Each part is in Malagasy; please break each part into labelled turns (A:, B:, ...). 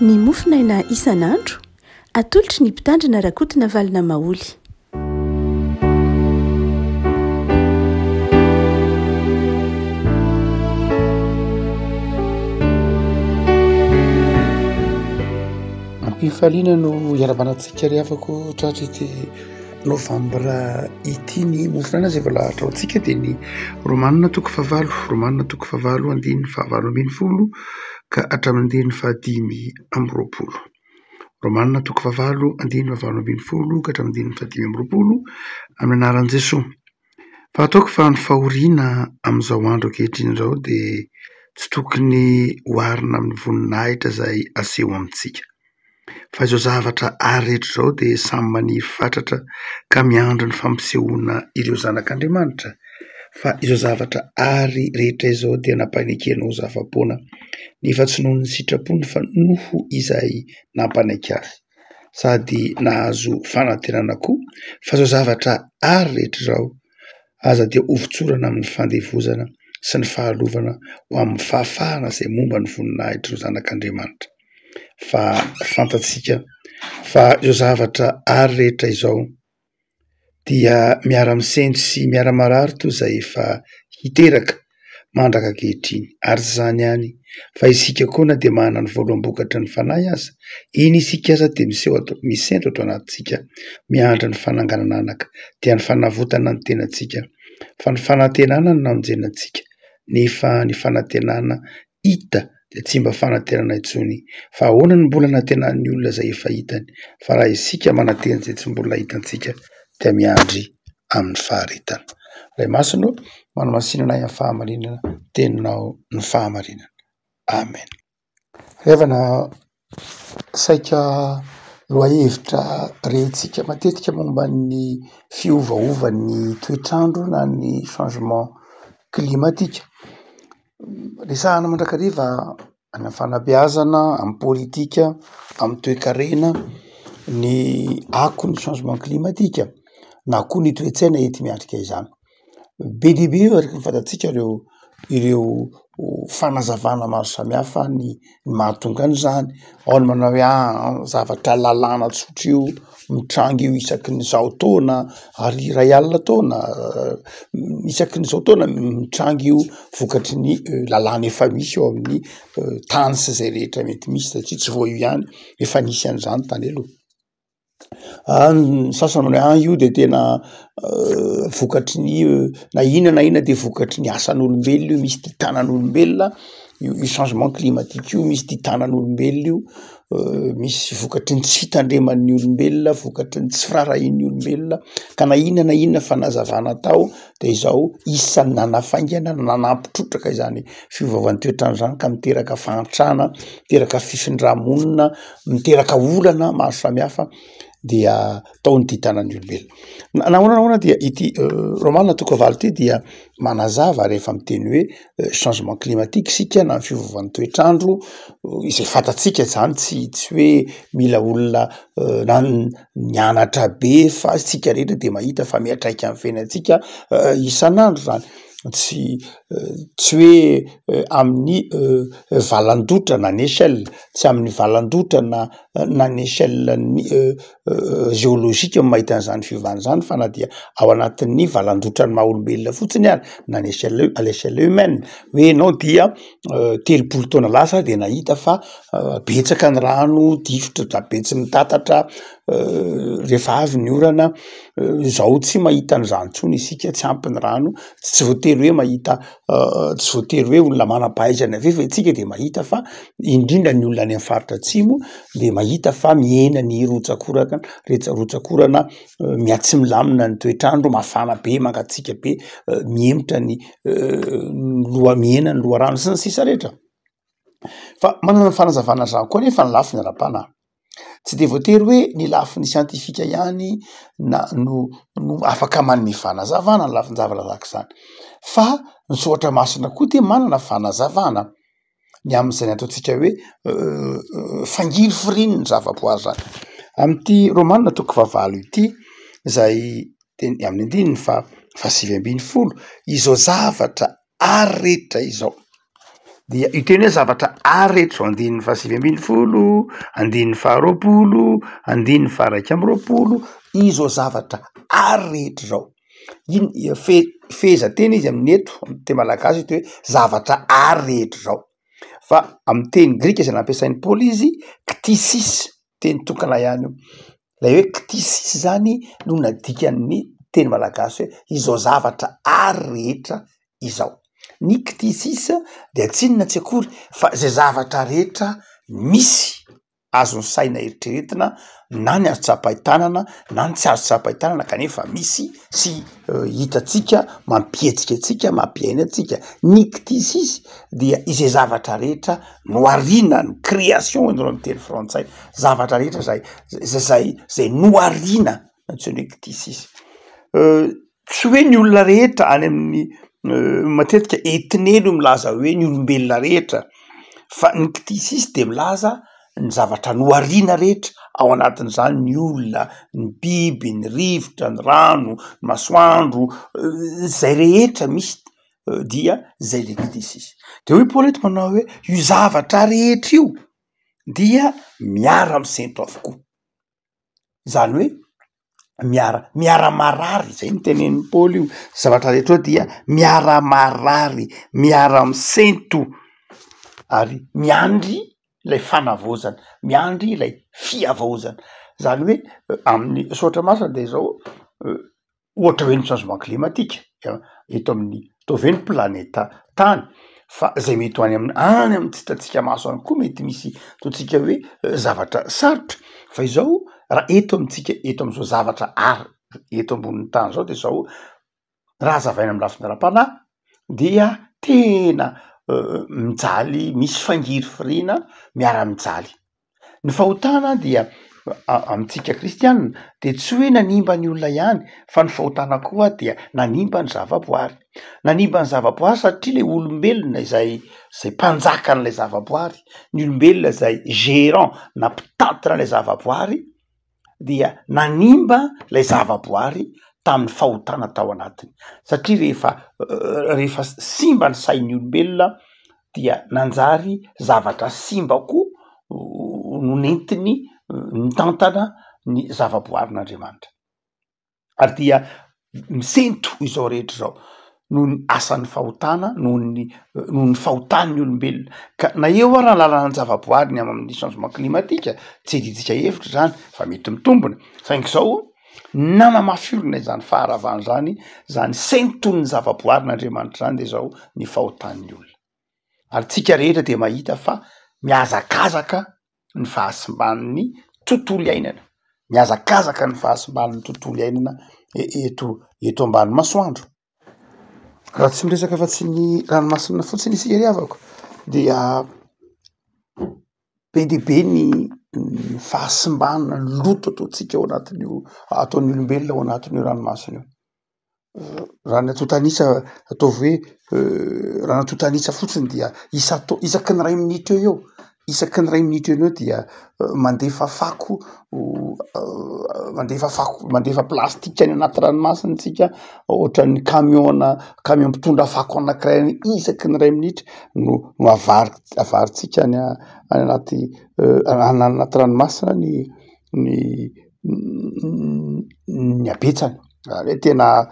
A: Ny mofonaina isan'andro, atolotry ny Mpitandrina Rakotonavalona Maholy.
B: Am-pifaliana no iarahabana antsika ry havako tratry ity novambra ity. Ny mofonaina izay voalahatra ho antsika dia ny Romanina toko fahavalo, Romanina toko fahavalo andininy fahavalo ambin'ny folo ka hatramin'ny andininy fahadimy amby roapolo. Romanina toko fahavalo andininy fahavalo ambin'ny folo ka hatramin'ny andininy fahadimy amby roapolo amin'ny anaran'i Jesoa. Fa ataoko fa ny fahoriana amin'izao andro ankehitriny izao dia tsy tokony oharina amin'ny voninahitra izay aseho amintsika. Fa izao zavatra ary rehetra izao dia samy maniry fatratra ka miandry ny fampisehoana ireo zanak'Andriamanitra. Fa izao zavatra ary rehetra izao dia nampanekena ho zava-poana, nefa tsy noho ny sitrapony fa noho izay nampanaiky azy. Sady nahazo fanantenana koa fa izao zavatra ary rehetra izao aza dia hovotsorana amin'ny fandevozana sy ny fahalovana ho amin'ny fahafahana izay momba ny voninahitr'ireo zanak'Andriamanitra. Fa fantatsika fa izao zavatra ary rehetra izao dia miara-misento sy miara-marary toy izay efa hiteraka mandraka ankehitriny. Ary tsy izany ihany fa isika koa na dia manana ny voaloham-bokatry ny fanahy aza, eny isika aza dia miseho ato, misento ato anatintsika, miandry ny fananganana anaka, dia ny fanavotana ny tenantsika. Fa ny fanantenana no namonjena antsika, nefa ny fanantenana hita dia tsy mba fanantenana intsony. Fa ahoana no mbola anantenan'ny olona izay efa hitany? Fa raha isika manantena izay tsy mbola hitantsika dia miandry amin'ny faharetana. Ray Masina ô, manamasina anay amin'ny fahamarinana, teninao ny fahamarinana. Amen. Ry havana, saika lohahevitra rentsika matetika momba ny fiovaovan'ny toetr'andro na ny changement climatique. Resahana mandrakariva any amin'ny fanabeazana, amin'ny politika, amin'ny toekarena ny akon'ny changement climatique na koa ny toe-tsaina enti-miatrika izany. Be dia be araka ny fantatsika ireo ireo fanazavana maro samihafa ny mahatonga an'izany, ao ny manao hoe ah zavatra lalàna tsotra io mitranga io isaky ny zao taona ary iray alina taona isaky ny zao taona mitranga io vokatry ny lalàna efa misy eo amin'ny tany sy zay rehetra mety misy satria tsy vao io ihany efa nisy an'izany tany aloha. Ny sasany manao hoe ah io de tena vokatry ny na inona na inona de vokatry ny asan'olombelona io, misy tia tanan'olombelona io io changement climatique io, misy tia tanan'olombelona io, misy vokatry ny tsy fitandreman'ny olombelona, vokatry ny tsy firaharahian'ny olombelona ka na inona na inona fanazavana atao de izao isan'ny nanafaingana na nanampy trotraka izany fiovaovan'ny toetr'andro zany ka miteraka fahantrana, miteraka fifindra-monina. miteraka olana maro samihafa dia tao ny ditanan'ny olombelona. Na ahoana na ahoana dia ity Romana toko fahavalo ity dia manazava rehefa miteny hoe changement climatique isika na ny fiovaovan'ny toetr'andro izay fantatsika zany tsy tsy hoe mila olona na nianatra be fa isika rehetra de mahita fa miantraika amin'ny fiainantsika isan'andro zany, tsy tsy hoe amin'ny valan-dotra na ny échelle, tsy amin'ny valan-dotra na na ny échelle ny géologique no mahita an'izany fiovana izany fa na dia ao anatin'ny valan-dotran'ny maha olombelona fotsiny ary na ny échelle à l'échelle humaine hoe ianao dia 30 taona lasa de nahita fa betsaka ny rano difotra da be tsy mitatatra rehefa avy ny orana, zao tsy mahita an'izany intsony isika, tsy ampy ny rano, tsy voatery hoe mahita tsy voatery hoe olona manam-pahaizana ve fa isika de mahita fa indrindra ny olona any amin'ny faritra atsimo de mahita fa mihena ny rotsak'orana, retsa- rotsak'orana, miha-tsy milamina ny toetr'andro, mafana be, mangatsiaka be, mihemotra ny loha- mihena ny loharano sy ny sisa rehetra. Fa manana ny fanazavana an'izany koa anefa ny lafiny ara-panahy. Tsy de voatery hoe ny lafiny siantifika ihany na no no afaka manome fanazavana ny lafin-javatra tahaka izany fa ny soratra masina koa dia manana fanazavana ny amin'izay ataontsika hoe fangirifirian'ny zavaboary zany. Amin'ity Romana toko fahavalo ity izay teny amin'ny andininy faha-19, izao zavatra ary rehetra izao. Dia io teny hoe zavatra ary rehetra izao andininy fahasivy ambin'ny folo, andininy faharoapolo, andininy faha-iraika amby roapolo, izao zavatra ary rehetra izao. Iny fe- fehezanteny izy amin'ny eto, amy teny malagasy eto hoe zavatra ary rehetra izao, fa amy teny grika zay nampiasain'i Paoly izy ktisis, teny tokana ihany io, lay hoe ktisis zany no nadikan'ny teny malagasy hoe izao zavatra ary rehetra izao. Ny ktisis dia tsy inona tsy akory fa zay zavatra rehetra misy azon'ny saina eritreretina na ny azo tsapain-tanana na ny tsy azo tsapain-tanana kanefa misy sy hitantsika, mampihetsika antsika, mampiaina antsika. Ny ktisis dia izay zavatra rehetra nohariana, ny création hoy nareo amy teny frantsay, zavatra rehetra zay zay zay nohariana antsoina hoe ktisis. Tsy hoe ny olona rehetra any amin'ny matetika ethnie no milaza hoe ny olombelona rehetra fa ny ktisis de milaza ny zavatra nohariana rehetra ao anatin'izany ny olona, ny biby, ny rivotra, ny rano, ny masoandro, zay rehetra misy dia zay le ktisis. De hoy Paoly eto manao hoe io zavatra rehetra io dia miara-misento avokoa. Zany hoe miara miara-marary, zay no tenenin'i Paoly io, zavatra rehetra eo dia miara-marary, miara-misento ary miandry lay fanavaozana, miandry ilay fihavaozana, zany hoe amin'ny soratra masina de zao Ohatra hoe ny changement climatique eto amin'ny ataovy hoe ny planeta tany fa zay mety ho any amin'ny any amin'ny tsy hitantsika maso any koa mety misy ataontsika hoe zavatra sarotra fa izao raha eto amintsika eto am'zao zavatra ary eto ambonin'ny tany zao de zao raha hazavaina amin'ny lafiny ara-panahy dia tena mijaly misy fangirifiriana miara-mijaly. Ny fahotana dia amintsika kristianina de tsy hoe nanimba ny olona ihany fa ny fahotana koa dia nanimba ny zavaboary, nanimba ny zavaboary satria le olombelona izay zay mpanjakan'ilay zavaboary, ny olombelona izay gerant na mpitantana ilay zavaboary dia nanimba ilay zavaboary tamin'ny fahotana tao anatiny, satria rehefa rehefa simba ny sain'ny olombelona dia nanjary zavatra simba koa no nentiny nitantana ny zavaboarin'Andriamanitra. Ary dia misento izao rehetra izao noho ny asan'ny fahotana, noho ny noho ny fahotan'ny olombelona ka na eo ara ny lalana an-javaboary ny amin'ny changement climatique tsy iadiantsika hevitra zany fa mety mitombina saingy zao nanamafy orina izany faharavana zany, zany senton'ny zavaboarin'Andriamanitra zany de zao ny fahotan'ny olona ary tsika rehetra de mahita fa mihazakazaka ny fahasimban'ny tontolo iainana, mihazakazaka ny fahasimban'ny tontolo iainana eto eto ambany masoandro. Raha tsy miresaka afa-tsy ny ranomasina fotsiny isika ry havako dia be dia be ny fahasimbana, ny loto ataontsika ao anatin'io ataon'ny olombelona ao anatin'io ranomasina io. Raha ny antontan'isa ataovy hoe raha ny antontan'isa fotsiny dia isan-tao- isaky ny iray minitra eo eo, isaky ny iray minitra eo eo dia mandefa fako mandefa fako mandefa plastika any anaty ranomasina isika ohatran'ny camion-na camion mpitondra fako anankiray isaky ny iray minitra no no avary- avarintsika any any anaty any anaty ranomasina ny ny ny habetsany. Ary hoe tena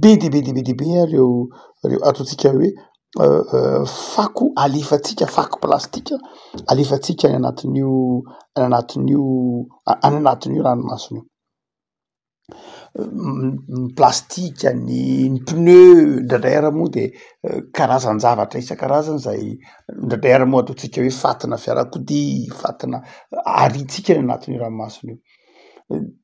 B: be dia be dia be dia be ary ireo ireo ataontsika hoe fako alefantsika, fako plastika alefantsika any anatin'io any anatin'io any anatin'io ranomasina io. Ny plastika, ny ny pneu, indraindray ary moa de karazan-javatra isan-karazany zay indraindray ary moa ataontsika hoe fatina fiarakodia, fatina arintsika any anatin'io ranomasina io.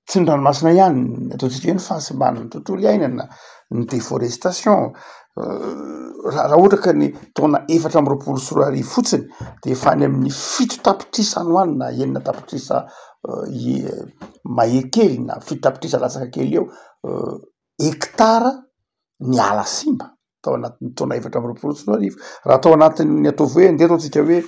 B: Tsy ny ranomasina ihany, ny ataontsika hoe ny fahasimban'ny tontolo iainana, ny déforestation, raha ohatra ka ny taona 2024 fotsiny de efa any amin'ny 7 tapitrisa any ho any na 6 tapitrisa mahery kely na 7 tapitrisa latsaka kely eo hektara ny ala simba. tao anatin'ny taona 2024, raha tao anatin'ny ataovy hoe andeha ataontsika hoe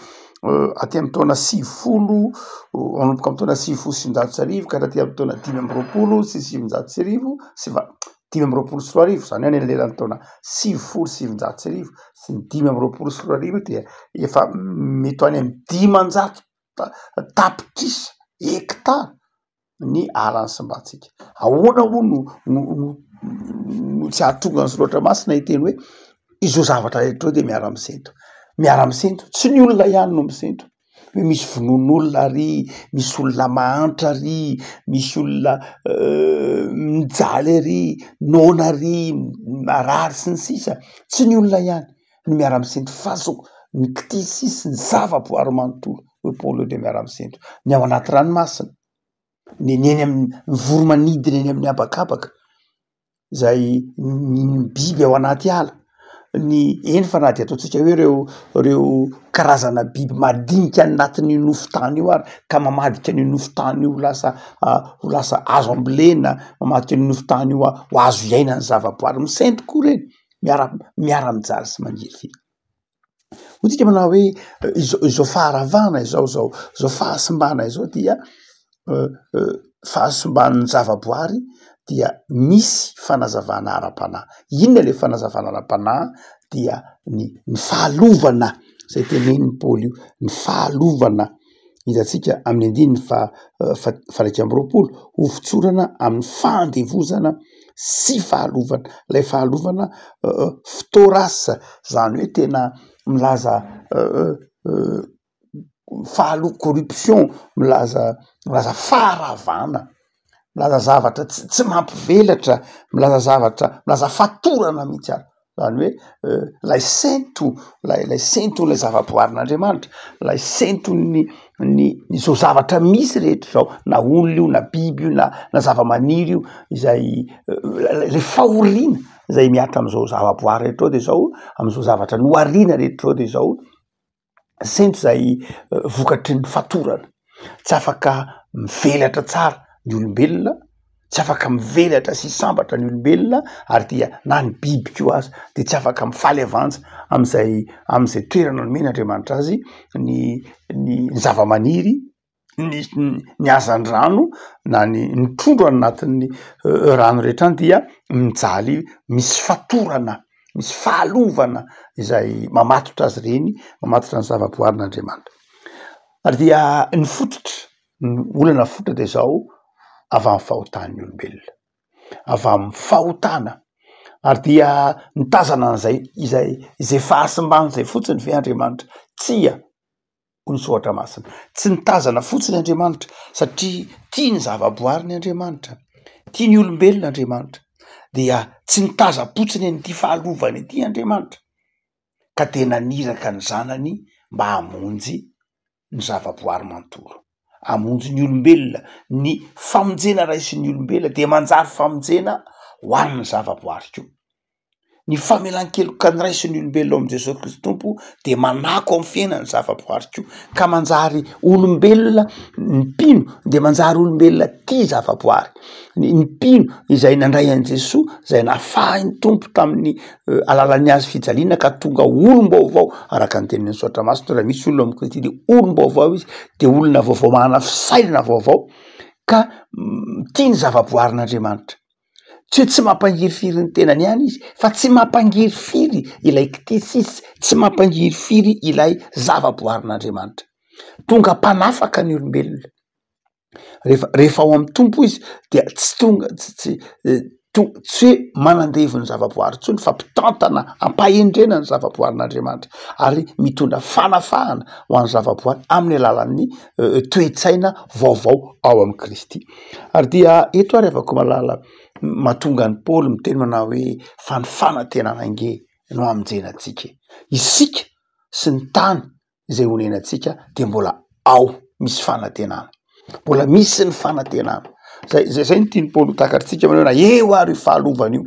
B: aty amin'ny taona 90 manomboka amin'ny taona 1990 ka hatraty amin'ny taona 1925 sy va- 2025, izany hoe any anelanelan'ny taona 1990 sy ny 2025 dia efa mety ho any amin'ny 500 tapitrisa hektara ny ala nisimbantsika. Ahoana moa no no no no tsy hahatonga ny soratra masina hiteny hoe izao zavatra rehetra izao dia miara-misento, miara-misento, tsy ny olona ihany no misento hoe misy vonoan'olona ary, misy olona mahantra ary, misy olona mijaly ary, noana ary, marary sy ny sisa, tsy ny olona ihany no miara-misento fa zao ny ktisis sy ny zavaboary manontolo hoy Paoly eo dia miara-misento, ny ao anaty ranomasina, ny ny eny amin'ny ny voro-manidina eny amin'ny habakabaka, izay ny biby ao anaty ala, ny eny fa na dia ataontsika hoe ireo ireo karazana biby madinika any anatin'io nofon-tany io ary ka mamadika an'io nofon-tany io ho lasa ho lasa azo ambolena, mamadika an'io nofon-tany io ho azo iainan'ny zavaboary, misento koa ireny, miara miara-mijaly sy mangirifiry. Hoy tsika manao hoe izao izao faharavana izao zao izao fahasimbana izao dia fahasimban'ny zavaboary dia misy fanazavana ara-panahy. Inona le fanazavana ara-panahy? Dia ny ny fahalovana zay tenenin'i Paoly io, ny fahalovana hitantsika amin'ny andininy faha faha-21, hovotsorana amin'ny fahandevozana sy fahalovana, ilay fahalovana ftoras, zany hoe tena milaza fahalo- corruption, milaza milaza faharavana, milaza zavatra tsy tsy mampivelatra, milaza zavatra milaza fatorana mihitsy ary. Zany hoe lay sento, lay lay senton'ilay zavaboarin'Andriamanitra, lay senton'ny ny izao zavatra misy rehetra izao, na olona io na biby io na na zava-maniry io, izay lay fahoriana zay mihatra am'zao zavaboary rehetra zao de zao, am'zao zavatra nohariana rehetra zao de zao. Sento izay vokatry ny fatorana, tsy afaka mivelatra tsara ny olombelona, tsy afaka mivelatra sy sambatra ny olombelona ary dia na ny biby koa aza de tsy afaka mifaly avanja am'izay am'izay toerana nomen'Andriamanitra azy ny ny zava-maniry. Ny ny hazandrano na ny ny trondro any anatin'ny rano rehetra any dia mijaly misy fatorana, misy fahalovana izay mamatotra azy ireny, mamatotra ny zavaboarin'Andriamanitra. Ary dia ny fototra, ny olana fototra de zao, avy amin'ny fahotan'ny olombelona, avy amin'ny fahotana ary dia nitazana an'izay izay izay fahasimbana izay fotsiny ve Andriamanitra? Tsia! hoy ny soratra masina. Tsy nitazana fotsiny Andriamanitra satria tia ny zavaboariny Andriamanitra, tia ny olombelona Andriamanitra, dia tsy nitazam-potsiny an'ity fahalovana ity Andriamanitra ka dia naniraka ny zanany mba hamonjy ny zavaboary manontolo, hamonjy ny olombelona. Ny famonjena raisin'ny olombelona dia manjary famonjena ho an'ny zavaboary koa. Ny famelan-keloka noraisin'ny olombelona ao amin'i Jesosy Kristy Tompo dia manako amin'ny fiainany zavaboary koa, ka manjary olombelona ny mpino dia manjary olombelona tia zavaboary. Ny mpino izay nandray an'i Jesoa, izay nafahin'ny Tompo tamin'ny alalan'ny hazo fijaliana ka tonga olom-baovao araka ny tenin'ny soratra masina, raha misy olona ao amin'i Kristy dia olom-baovao izy, dia olona vaovao manana fisainana vaovao ka tia ny zavaboarin'Andriamanitra. Tsy hoe tsy mampangirifiry ny tenany ihany izy fa tsy mampangirifiry ilay ktisis, tsy mampangirifiry ilay zavaboarin'Andriamanitra. Tonga mpanafaka ny olombelona. Rehefa rehefa ao amin'ny Tompo izy dia tsy tonga tsy tsy to- tsy hoe manandevo ny zavaboary intsony fa mpitantana am-pahendrena ny zavaboarin'Andriamanitra ary mitondra fanafahana ho an'ny zavaboary amin'ny alalan'ny toe-tsaina vaovao ao amin'i Kristy. Ary dia eto ary havako malala, mahatonga an'i Paoly miteny manao hoe fa ny fanantenana ange no hamonjena antsika e. Isika sy ny tany izay onenantsika dia mbola ao, misy fanantenana, mbola misy ny fanantenana. Zay zay zay no tian'i Paoly ho takatritsika manao hoe na eo ary io fahalovana io,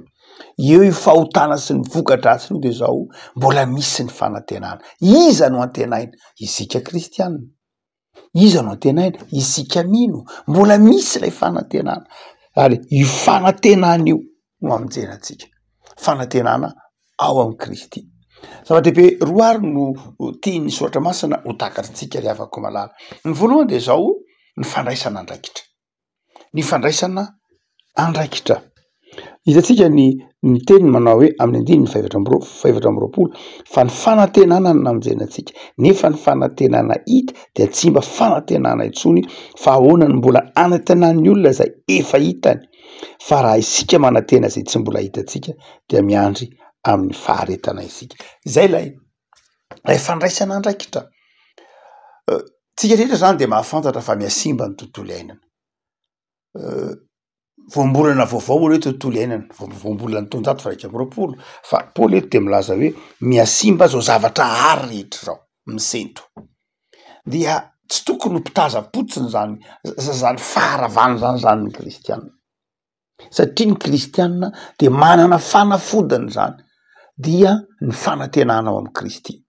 B: eo io fahotana sy ny voka-dratsiny io de zao mbola misy ny fanantenana. Iza no antenaina? Isika kristianina. Iza no antenaina? Isika mino. Mbola misy ilay fanantenana ary io fanantenana io no hamonjena antsika. Fanantenana ao amin'i Kristy. Zava-dehibe roa ary no tian'ny soratra masina ho takatritsika ry havako malala. Ny voalohany de zao, ny fandraisana andraikitra. Ny fandraisana andraikitra. Hitantsika ny ny teniny manao hoe amin'ny andininy fahefatra amby roa- fahefatra amby roapolo fa ny fanantenana no namonjena antsika, nefa ny fanantenana hita dia tsy mba fanantenana intsony, fa ahoana no mbola anantenan'ny olona izay efa hitany? Fa raha isika manantena izay tsy mbola hitantsika dia miandry amin'ny faharetana isika. Izay ilay ilay fandraisana andraikitra. Tsika rehetra zany de mahafantatra fa mihasimba ny tontolo iainana. Voambolana vaovao moa le hoe tontolo iainana, voambolana ny taonjato faha 21 fa Paoly eto de milaza hoe mihasimba zao zavatra ary rehetra zao, misento. Dia tsy tokony ho mpitazam-potsiny zany zany faharavana zany zany ny kristiana. Satria ny kristiana dia manana fanafodiny zany, dia ny fanantenana ao amin'i Kristy.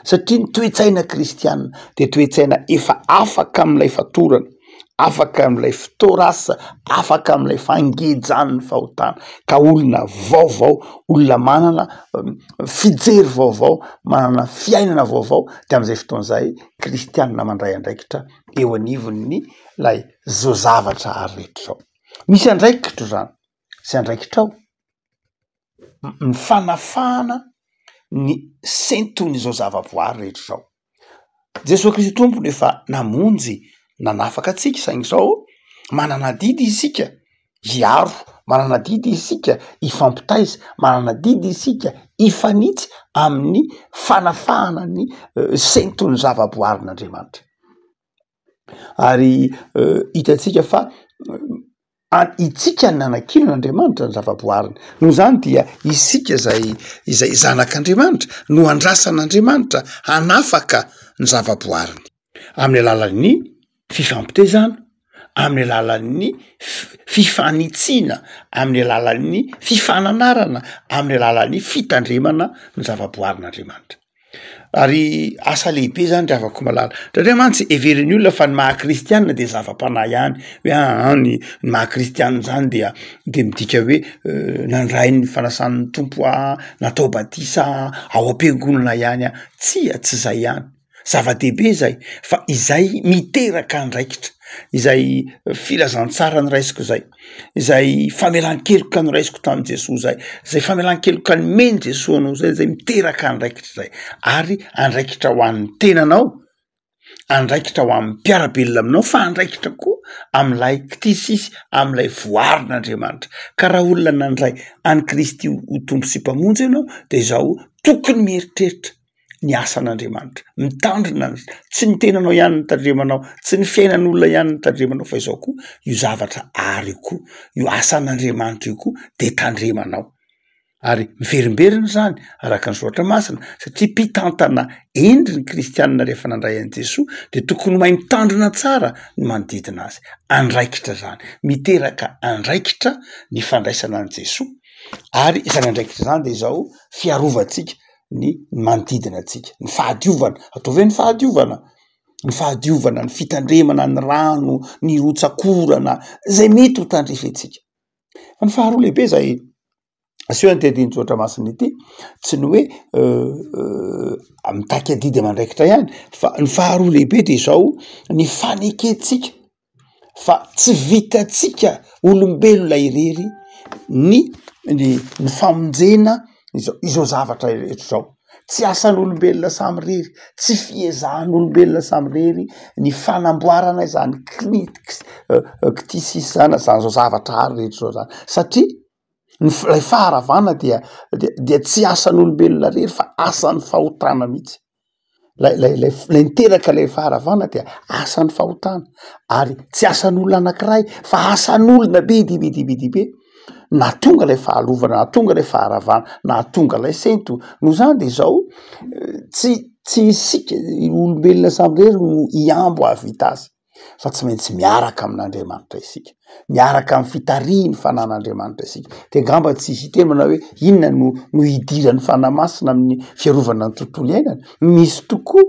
B: Satria ny toe-tsaina kristiana dia toe-tsaina efa afaka amin'ilay fatorana, afaka amin'ilay fitoras, afaka amin'ilay fangejan'ny fahotana, ka olona vaovao, olona manana fijery vaovao, manana fiainana vaovao, de amin'izay fotoana izay kristiana mandray andraikitra eo anivon'ny lay zao zavatra ary rehetra zao. Misy andraikitro zany sy andraikitrao, ny fanafahana ny senton'izao zavaboary rehetra izao. Jesoa Kristy Tompo no efa namonjy nanafaka antsika saingy izao manana adidy isika hiaro, manana adidy isika hifampitaiza, manana adidy isika hifanitsy amin'ny fanafahana ny senton'ny zavaboarin'Andriamanitra. Ary hitantsika fa itsika no nanankinana Andriamanitra ny zavaboariny, noho izany dia isika zay izay zanak'Andriamanitra no andrasan'Andriamanitra hanafaka ny zavaboariny amin'ny alalan'ny fifampitezana, amin'ny alalan'ny fifanitsiana, amin'ny alalan'ny fifananarana, amin'ny alalan'ny fitandremana ny zavaboarin'Andriamanitra. Ary asa lehibe zany ry havako malala, indraindray mantsy heverin'ny olona fa ny maha kristianina de zava-panahy ihany, hoe aa ny ny maha kristianina zany dia de midika hoe nandray ny fanasan'ny Tompo aho, natao batisa aho, ao am-piangonana ihany aho, tsia tsy zay ihany. Zava-dehibe izay fa izay miteraka andraikitra, izay filazantsara noraisiko izay, izay famelan-keloka noraisiko tamin'i Jesoa izay, izay famelan-keloka nomen'i Jesoa anao izay, izay miteraka andraikitra izay, ary andraikitra ho an'ny tenanao, andraikitra ho an'ny mpiara-belona aminao, fa andraikitra koa amin'ilay ktisisy, amin'ilay voarin'Andriamanitra. Ka raha olona nandray an'i Kristy ho Tompo sy Mpamonjy ianao de izao tokony mieritreritra ny asan'Andriamanitra, mitandrina ny, tsy ny tenanao ihany no tandremanao, tsy ny fiainan'olona ihany no tandremanao fa izao koa io zavatra ary io koa, io asan'Andriamanitra io koa de tandremanao, ary miverimberina izany araka ny soratra masina satria mpitantana hendry ny kristianina rehefa nandray an'i Jesoa de tokony mahay mitandrina tsara ny manodidina azy, andraikitra zany, miteraka andraikitra ny fandraisana an'i Jesoa ary izany andraikitra izany de izao fiarovantsika ny manodidina antsika, ny fahadiovana, ataovy hoe ny fahadiovana, ny fahadiovana, ny fitandremana ny rano, ny rotsak'orana, zay mety ho tandrify antsika. Fa ny faharoa lehibe zay aseho an'ity andinin-tsoratra masina ity, tsy ny hoe mitaky adidy aman'andraikitra ihany fa ny faharoa lehibe de izao, ny fanekentsika fa tsy vitantsika olombelona irery ny ny ny famonjena izao izao zavatra rehetra izao, tsy asan'olombelona samirery, tsy fiezahan'olombelona samirery ny fanamboarana izany kri- ktisis zany zany zao zavatra ary rehetra zao zany satria ny f- lay faharavana dia dia dia tsy asan'olombelona rery fa asan'ny fahotana mihitsy. Lay lay lay lay niteraka lay faharavana dia asan'ny fahotana ary tsy asan'olona anankiray fa asan'olona be dia be dia be dia be nahatonga lay fahalovana, nahatonga lay faharavana, nahatonga lay sento. Noho izany de izao tsy tsy isika olombelona samirery no hihambo hahavita azy. fa tsy maintsy miaraka amin'Andriamanitra isika, miaraka amin'ny fitarihin'ny fanan'Andriamanitra isika, de angamba tsy hisy hiteny manao hoe inona no no hidiran'ny Fanahy Masina amin'ny fiarovana ny tontolo iainana, misy tokoa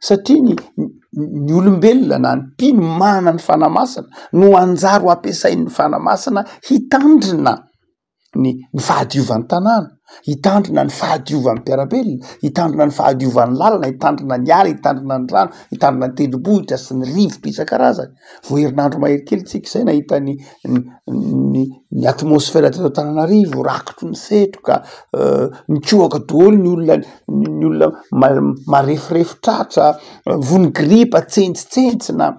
B: satria ny ny olombelona na ny mpino manana ny Fanahy Masina no anjara ho ampiasain'ny Fanahy Masina hitandrina. ny ny fahadiovan'ny tanàna, hitandrina ny fahadiovan'ny mpiara-belona, hitandrina ny fahadiovan'ny lalana, hitandrina ny ala, hitandrina ny rano, hitandrina ny tendrombohitra sy ny rivotra isan-karazany. Vao herinandro mahery kely tsika izay nahita ny ny ny atmosfera teto Antananarivo, rakotry ny setroka, nikohaka daholo ny olona, ny olona mareforefo tratra, voan'ny gripa, tsentsintsena.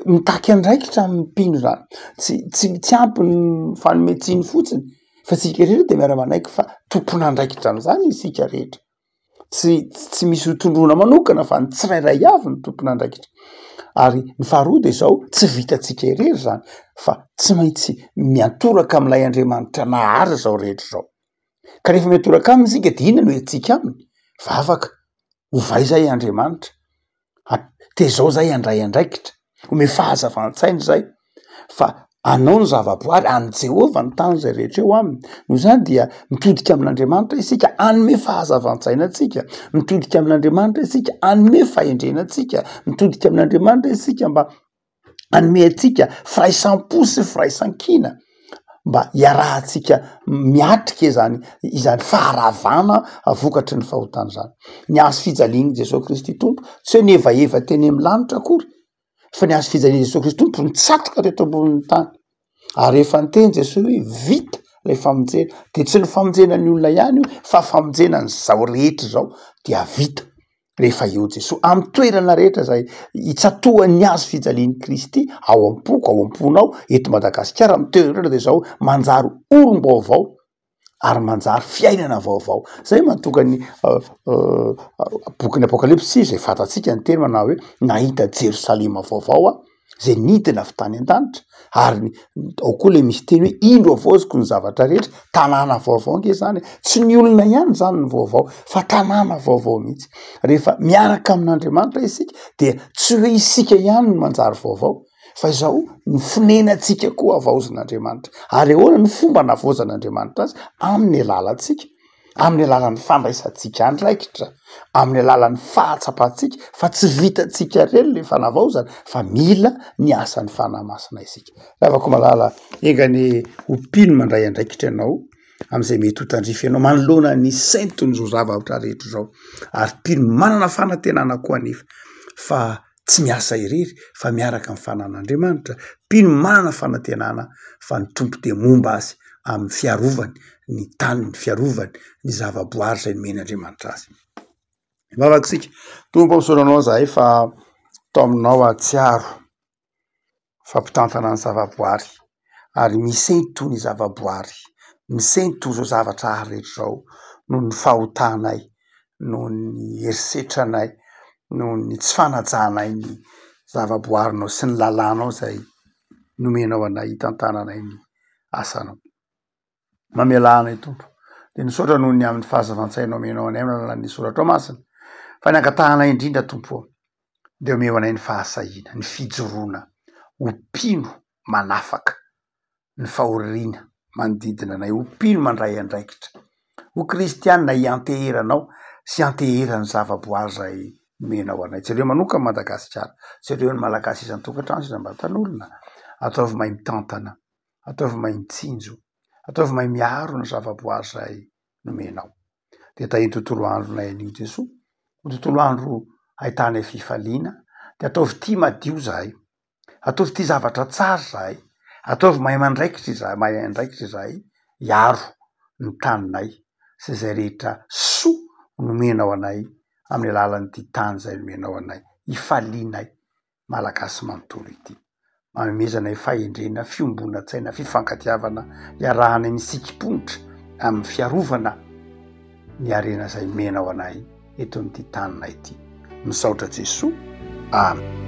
B: Mitaky andraikitra amin'ny mpino zany, tsy tsy tsy ampy ny fanome tsiny fotsiny fa tsika rehetra de miara-manaiky fa tompon'andraikitra am'zany isika rehetra, tsy tsy misy ho tondroina manokana fa ny tsirairay avy no tompon'andraikitra, ary ny faharoa de zao tsy vitantsika irery zany fa tsy maintsy miantoraka amin'ilay Andriamanitra nahary zao rehetra zao, ka rehefa miantoraka aminy isika de inona no entintsika aminy? Vavaka, ovay zay Andriamanitra. Tezao zay handray andraikitra, omeo fahazavan-tsaina zay fa anao ny zavaboary, an'i Jehovah ny tany izay rehetra eo aminy. Noho izany dia mitodika amin'Andriamanitra isika hanome fahazavan-tsaina antsika, mitodika amin'Andriamanitra isika hanome fahendrena antsika, mitodika amin'Andriamanitra isika mba hanome antsika firaisam-po sy firaisan-kina mba hiarahantsika miatrika izany izany faharavana vokatry ny fahotana izany. Ny hazo fijalian'i Jesoa Kristy Tompo tsy hoe nihevaheva teny amin'ny lanitra akory fa ny hazo fijalian'i Jesoa Kristy Tompo nitsatoka teto ambonin'ny tany ary rehefa niteny Jesoa hoe vita ilay famonjena de tsy ny famonjena ny olona ihany io fa famonjena an'izao rehetra izao dia vita. rehefa eo Jesoa, amin'ny toerana rehetra izay itsatohan'ny hazo fijalian'i Kristy ao am-poko, ao am-ponao, eto Madagasikara, amin'ny toerana rehetra dia izao manjary olom-baovao ary manjary fiainana vaovao. Zay mahatonga ny bokin'ny Apokalypsy izay fantatsika ny teny manao hoe nahita Jerosalema vaovao aho. zay nidina avy tany an-danitra ary ao koa le misy teny hoe indro havaoziko ny zavatra rehetra, tanàna vaovao ange zany e, tsy ny olona ihany zany ny vaovao fa tanàna vaovao mihitsy, rehefa miaraka amin'Andriamanitra isika dia tsy hoe isika ihany no manjary vaovao fa izao ny fonenantsika koa havaozin'Andriamanitra, ary ahoana ny fomba anavaozan'Andriamanitra azy? Amin'ny alalantsika. amin'ny alalan'ny fandraisantsika andraikitra, amin'ny alalan'ny fahatsapantsika fa tsy vitantsika irery le fanavaozana fa mila ny asan'ny Fanahy Masina isika. Ravako malala, enga anie ho mpino mandray andraikitra ianao amin'izay mety ho tandrify anao manoloana ny senton'izao zavatra rehetra izao, ary mpino manana fanantenana koa anefa fa tsy miasa irery fa miaraka amin'ny fanan'Andriamanitra, mpino manana fanantenana fa ny Tompo dia momba azy amin'ny fiarovany ny taniny, fiarovany ny zavaboary izay nomen'Andriamanitra azy. Mivavaka isika, Tompo ô misaotra anao zahay fa taominao hahatsiaro fa mpitantana ny zavaboary ary misento ny zavaboary, misento izao zavatra ary rehetra izao noho ny fahotanay, noho ny herisetranay, noho ny tsy fanajanay ny zavaboarinao sy ny lalànao izay nomenao anay hitantananay ny asanao. Mamelà anay Tompo. Dia misaotra noho ny amin'ny fahazavan-tsaina omenao anay amin'ny alalan'ny soratrao masina. Fa ny angatahanay indrindra Tompo ô, dia omeo anay ny fahasahiana, ny fijoroana ho mpino manafaka ny fahoriana manodidina anay, ho mpino mandray andraikitra, ho kristiana ianteheranao sy ianteheran'ny zavaboary izay nomenao anay. Jereo manokana Madagasikara, jereo ny Malagasy isan-tokantrano sy isam-batan'olona, ataovy mahay mitantana. Ataovy mahay mitsinjo, ataovy mahay miaro ny zavaboary izay nomenao. Dia tahio tontolo andronay anio Jesoa, ho tontolo andro ahitanay fifaliana, dia ataovy tia madio izahay, ataovy tia zavatra tsara izahay, ataovy mahay mandraikitra izahay, mahay andraikitra izahay hiaro ny taninay sy izay rehetra soa nomenao anay amin'ny alalan'ity tany izay nomenao anay, hifalianay. Malagasy manontolo ity. Manomezanay fahendrena, fiombonantsaina, fifankatiavana, iarahanay misikim-ponitra amin'ny fiarovana ny harena izay omenao anay eto amin'ity taninay ity. Misaotra Jesoa. Amen.